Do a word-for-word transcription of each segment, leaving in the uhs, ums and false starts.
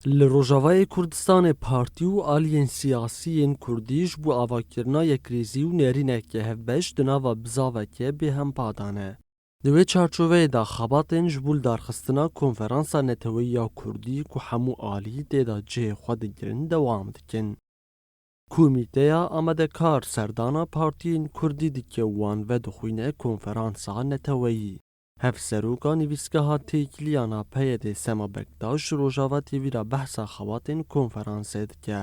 Li Rojavayê Kurdistanê partî û aliyên siyasî yên kurdî ji bo avakirina yekrêzî û nerîneke hevbeş di nava bizaveke bêhempa de ne. Di wê çarçoveyê de xebatên ji bo lidarxistina Konferansa Neteweyî ya Kurdî ku hemû alî tê de cihê xwe digirin dewam dikin. Komîteya amadekar serdana partiyên kurdî dike û wan vedixwîne konferansa neteweyî. Hevseroka nivîsgeha têkiliyana P Y D Sema Bektaş Rojava T V re behsa xebatên konferansê dike.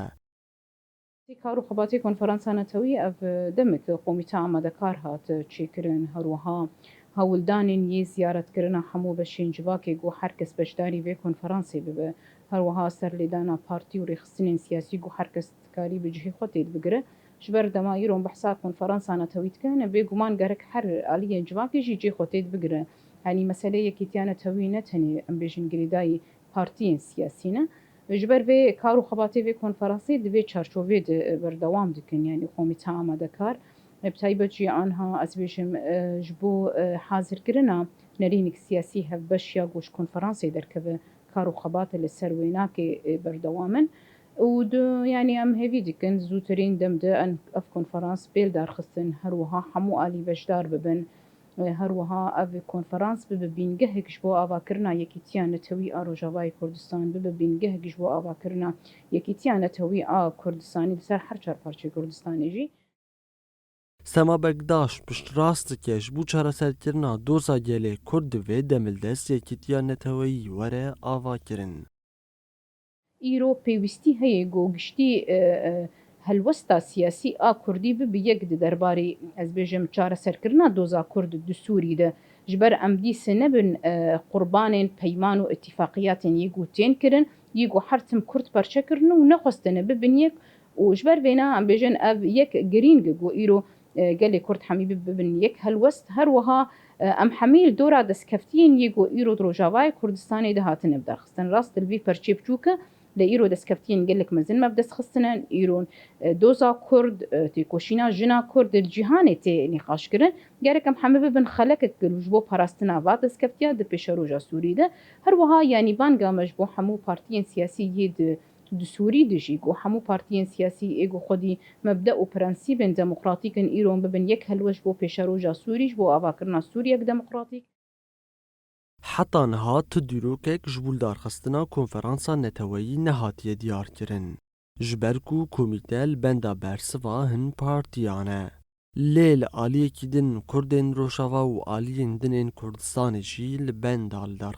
Kar û xebatê konferansa netewî ev demik komîte amadekar hat çêkirin, her wiha hewldanên yê ziyaretkirina hemû beşên civakê ku her kes beşdarî vê konferansê bibe, her wiha serlêdana partî û rêxistinên siyasî ku her kes dikarî bi cihê xwe têdibigire. Ji ber dema îro em behsa konferansa netewî dikin, bêguman gerek her aliyên civakê jî cihê xwe têdibigire. Yanî meseleyê yekîtiya netewî ne tenê, em bêjin, girêdayî partiyên siyasî ne. Ji ber vê kar û xebatê vê konferansê di vê çarçovê de berdewam dikin, yanî komîte amadekar. Bi taybet jî anha ez bêjim, e, ji bo, e, hazirkirina nerînek siyasî hevbeş ya ku ji konferansê derkeve, kar û xebate li ser wê nake, e, berdewam in. Û du, yanî em hêvî dikin zûtirîn dem de en, ev konferans bê lidarxistin, her wiha hemû alî beşdar bibin. E, her wiha ev konferans bibe bîngehek ji bo avakirina yekîtiya netewî a Rojavayê Kurdistan, bibe bîngehek ji bo avakirina yekîtiya netewî a Kurdistanê li ser her çar parçeyê Kurdistanê jî. Sema Bektaş piştrast dike ji bo çareserkirina doza gelê Kurd divê demildest yekîtiya neteweyî were avakirin. Îro pêwîstî heye ku giştî, e, e, helwesta siyasî a Kurdî bibe yek di derbarê, ez bêjim, çareserkirina doza Kurd di Sûrî de. Ji ber em dîse nebin, e, qurbanên peyman û îtîfaqiyatên yê ku tên kirin, yê ku her tim Kurd perçe kirine û nexwestine bibin yek. Û ji ber vêna em bêjin ev yek girîng e ku îro, e, gelê Kurd hemî bi-, bibin yek helwest. Her wiha, e, em hemî li dora destkeftiyên yê ku îro di Rojavayê Kurdistanê de hatine bidarxistin. Rast li vî perçê biçûk e, lê îro destkeftiyên gelek mezin me bi dest xistine. Îro, e, doza Kurd, e, têkoşîna jina Kurd li cîhanê tê nîqaşkirin. Gerek em hemî bibin xelekek ku ji bo parastina va destkeftiya di pêşeroja Sûrî de. Her wiha, yanî banga me ji bo hemû partiyên siyasî yê di di Sûrî de jî ku hemû partiyên siyasî ê ku xwedî mebde û prensîbên demokratîk in, îro bibin yek helwest ji bo pêşeroja Sûrî, ji bo avakirina Sûriyek demokratîk. Heta niha tu dîrokek ji bo lidarxistina konferansa neteweyî nehatiye diyarkirin, ji ber ku komîte li benda bersiva hin partiyan e. Lê li aliyekî din Kurdên Rojava û aliyên din ên Kurdistanê jî li benda lidar